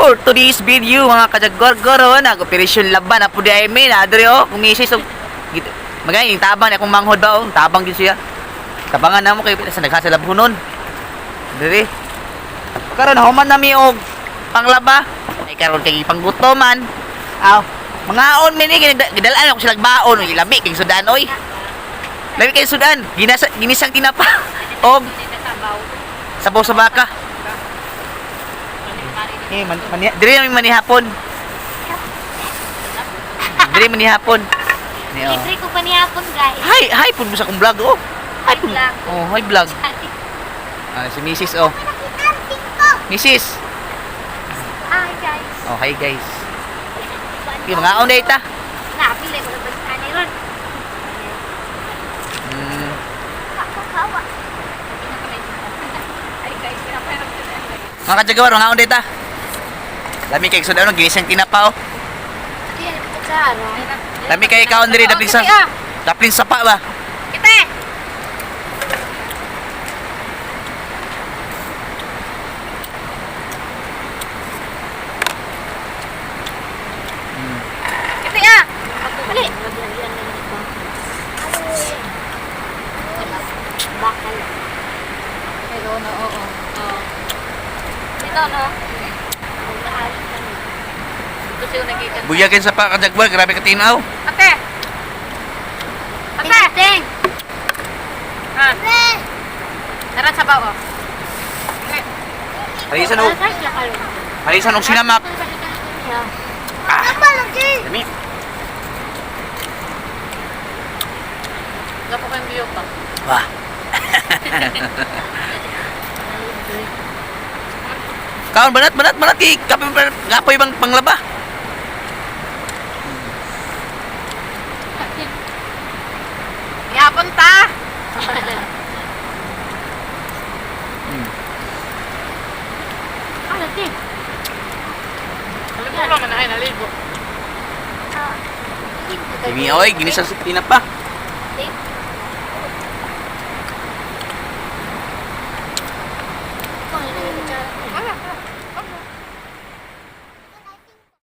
For today's video, mga kajagorgoro, nag-operasyon laban na po di ay may na diri oh, kumisis og magay yung tabang ni akong manghod ba oh, tabang gyud siya. Tabangan na mo kay sa naghasalabhunon. Diri. Karon human na mi og panglaba. Ay karon kay panggutoman. Aw, mangaon mi ni gidalaan ako sila baon, oy labi kay sudan oy. Labi kay sudan, ginasa ginisang tinapa og sabaw sa baka. Eh, man, mani, diri namin manihapon. Diri manihapon. Ni oh. Libre ko pa nihapon, guys. Hi, hi pud mo sa akong vlog oh. Hi pud. Hi, vlog. Oh, hi vlog. Ah, si Mrs. oh. Mrs. Hi, guys. Oh, hi guys. Okay, mga on data. Napili ko na ba sa ron? Kakakawa. Mga kajagawar, mga on data. Lami kay sudan oh, ginisang tinapa oh. Lami kay kaon diri daplin sa pa ba. Kita! Kita ah! Bali! Bakal. Pero no, oo. Oo. Dito, no? Dito siya nagiging. Buyagin sa pa kajagwar, grabe ka tinaw. Ate! Ate! Ting! Ah. Tara sa bao. Harisan og harisan og sinamak. Ah. Lami. Gapo kayong biyo pa. Wah. Kaon banat banat banat kay kapoy kapoy bang panglaba. Ihapon ta! Ano, ting? Naligo naman na kayo, naligo. Lami oy, ginisang sa tinapa.